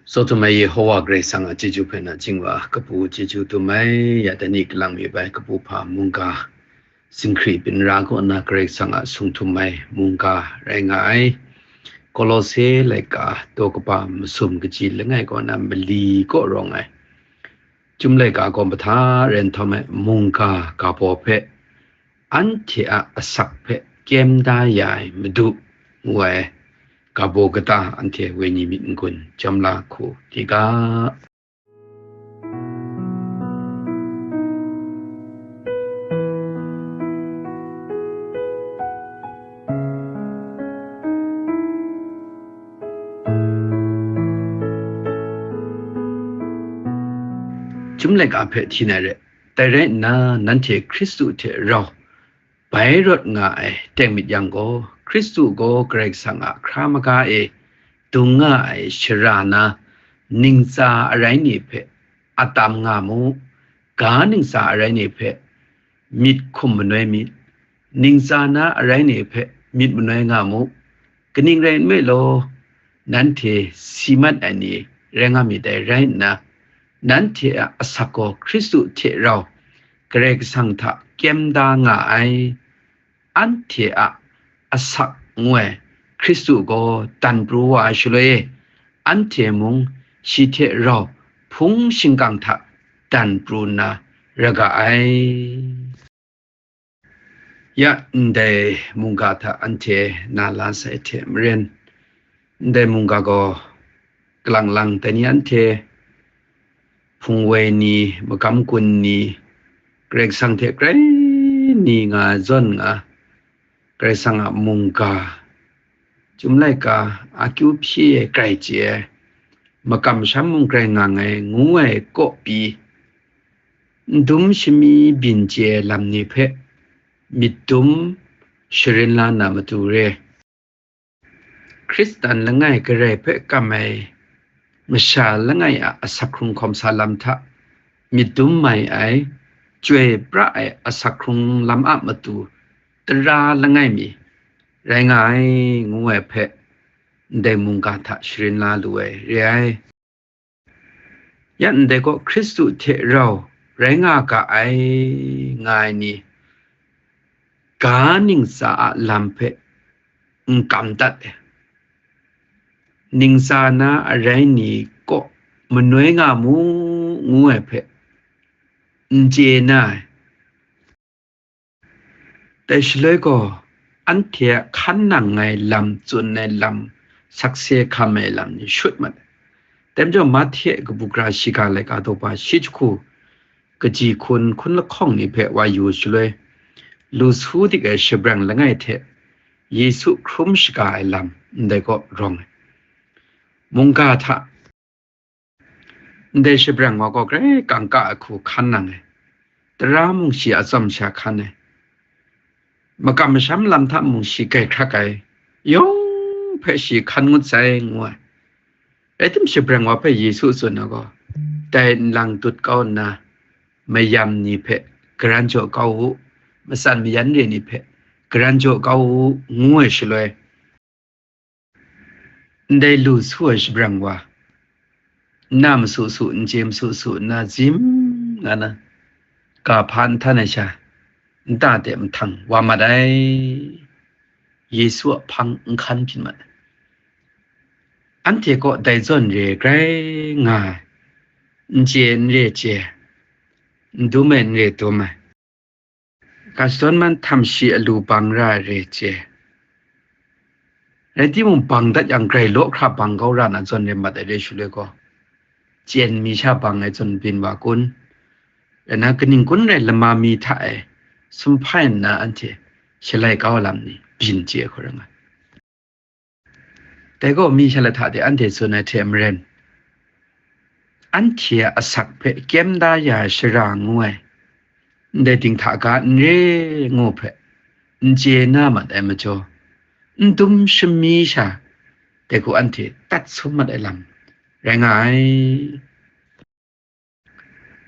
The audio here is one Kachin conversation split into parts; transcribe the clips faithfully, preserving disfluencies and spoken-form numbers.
Tsawt htum ai Yehowa Karai Kasang a chyeju hpe nachying wa kabu chyeju dum ai, ya dai ni kalang mi bai kabu hpa mungga, zinghkri byin ra kaw na Karai Kasang a sung htum ai mungga rai nga ai. Kolose laika daw kaba masum kaji langai kaw na mali kaw rawng ai. Chyum laika gaw mahta rai nhtawm ai mungga ga baw hpe, anhte a asak hpe kyem da ya ai Madu, ngu ai ga baw kata anhte wenyi myit n-gun jam la hku di ga. Chyum laika hpe hti na re, dai rai nna, nanhte Hkristu hte rau bai rawt nga ai teng myit yang gaw, Hkristu gaw Karai Kasang a hkra maga e dung nga ai shara na ningtsa arai ni hpe atam nga mu, ga ningtsa arai ni hpe myit hkum manoi myit, ningtsa na arai ni hpe myit manoi nga mu. Kaning rai nme law, nanhte si mat ai ni rai nga myit dai rai nna, nanhte a asak gaw Hkristu hte rau Karai Kasang hta kyem da nga ai. Anhte a asak ngu ai Hkristu gaw dan pru wa ai shaloi e, anhte mung shi hte rau hpung shingkang hta dan pru nna ra ga ai. Ya, ndai mungga hta anhte na la sai hte maren, ndai mungga gaw kalang lang dai ni anhte, hpung woi ni, magam gun ni, Karai Kasang hte grai ni nga zawn nga, Karai Kasang a mungga, Chyum laika, akyu hpyi ai, grai chye ai, makam masham mung grai nga ai, ngu ai kaw pyi, n dum shami byin chye ai lam ni hpe myit dum sharin la na matu re. Hkristan langai Karai hpe kam ai masha langai a asak hkrung hkawm sa lam hta myit dum mai ai, chyoi pra ai asak hkrung lam a matu tara langai mi rai nga ai, ngu ai hpe ndai mungga hta sharin la lu ai re ai. Ya ndai gaw Hkristu hte rau rai nga ga ai, nga ai ni, ga ningtsa a lam hpe n kam dat ai, ningtsa na arai ni kaw manoi nga mu, ngu ai hpe n chye na ai. Dai shaloi gaw, anhte a hkan nang ai lam, tsun ai lam, sakse hkam ai lam ni shut mat ai. Dai majaw, Mahte kabu gara shiga laika daw kaba shi jahku, kaji hkun hkun lahkawng ni hpe wa yu shaloi, lu su dik ai shabrang langai hte Yesu hkrum shaga ai lam ndai kaw rawng ai. Mungga hta ndai shabrang wa gaw grai kangka ai hku hkan nang ai. Tara mung shi a tsawm sha hkan ai. Makam masham lam hta mung shi grai hkrak ai. Yawng hpe shi hkan ngut sai, ngu ai. Rai tim, shabrang wa hpe Yesu tsun ai gaw, dai nlang dut kau nna, mayam ni hpe garan jaw kau u, matsan mayan re ni hpe garan jaw kau u, ngu ai shaloi, ndai lu su ai shabrang wa, nna masu su, n chye masu su nna, zim nga na, ga hpa n htan ai sha, nta de mahtang wa mat ai. Yesu a hpang n hkan byin mat ai. Anhte kaw dai zawn re grai nga ai, n chye n re chye, n dum ai n re dum ai. Ga shadawn man htam shi alu bang ra ai re chye. Rai timung, bang dat yang, grai law hkra bang kau ra na zawn re mat ai re shaloi gaw, chyen mi sha bang ai zawn byin wa kun? Rai na, kaning kun rai lama mi hta e sum hpai nna anhte shalai kau ai lam ni byin chye hkau ra nga. Dai gaw, mi sha lahta de anhte tsun ai hte maren, anhte a asak hpe kyem da ya ai shara ngu ai, ndai dinghta ga n re ngu hpe n chye na mat ai majaw, n dum shami sha, dai hku anhte tat sum mat ai lam rai nga ai.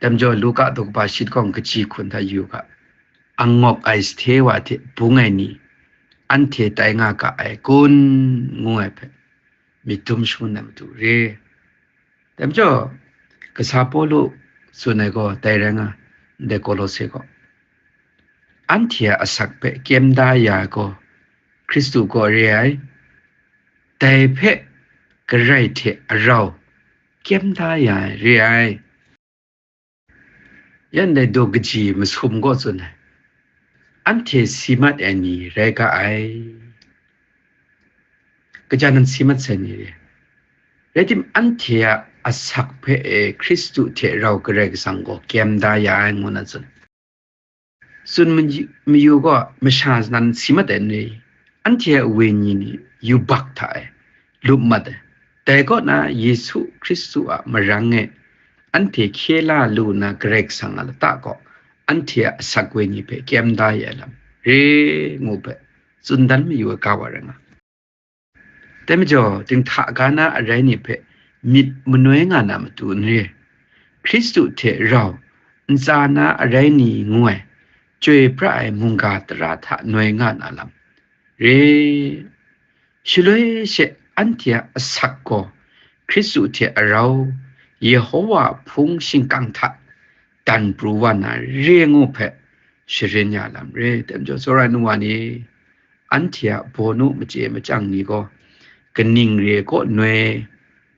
Dai majaw, Luka daw kaba shi lahkawng kaji hkun hta yu ga, angawk ai sahte wa hte bung ai ni, anhte tai nga ga ai kun, ngu ai hpe myit dum shangun ai matu re. Dai majaw, kasa Pawlu tsun ai gaw dai rai nga, ndai Kolose gaw, anhte a asak hpe kyem da ya ai gaw, Hkristu gaw re ai, dai hpe Karai hte arau kyem da ya ai re ai. Yan dai daw kaji masum gaw tsun ai, anhte si mat ai ni rai ga ai. Kaja nan si mat sai ni re? Rai tim, anhte a asak hpe e Hkristu hte rau Karai Kasang gaw kyem da ya ai, ngu na tsun. Tsun mayu, mayu gaw masha nan si mat ai ni? Anhte a wenyi ni yubak hta e lup mat ai. Dai kaw na, Yesu Hkristu a marang e anhte hkye la lu na Karai Kasang a lata gaw, anhte a asak wenyi hpe kyem da ya ai lam re, ngu hpe tsun dan mayu ai ga wa rai nga. Dai majaw, dinghta ga na arai ni hpe myit manoi nga na matu n re. Hkristu hte rau ntsa na arai ni ngu ai, chyoi pra ai mungga tara hta noi nga na lam re. Shaloi she anhte a asak gaw Hkristu hte arau Yehowa hpung shingkang hta dan pru wa na re ngu hpe sharin ya lam re. Dai majaw, tsawra ai nu wa ni, anhte a bawnu machye machyang ni gaw kaning re kaw noi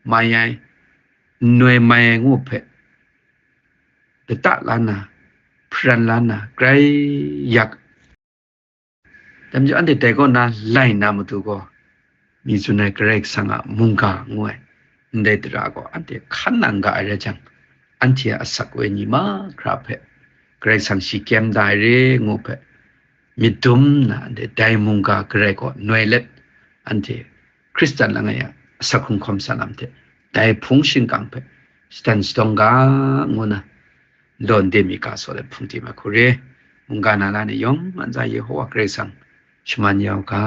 mai ai, noi mai ai ngu hpe lata la na, hparan la na, grai yak. Dai majaw, anhte dai kaw na lai na matu gaw, mi tsun ai Karai Kasang a mungga ngu ai ndai tara gaw anhte hkan nang ga ai rai jang, anhte a asak wenyi mahkra hpe Karai Kasang shi kyem da ai re ngu hpe myit dum na, anhte dai mungga Karai kaw noi let, anhte Hkristan langai a asak hkrung hkawm sa lam hte dai hpung shingkang hpe shadan shadawng ga, ngu na law nde mi ga saw let hpung tim ai hku re. Mungga na la ni yawng, anhte Yehowa Karai Kasang shaman ya u ga.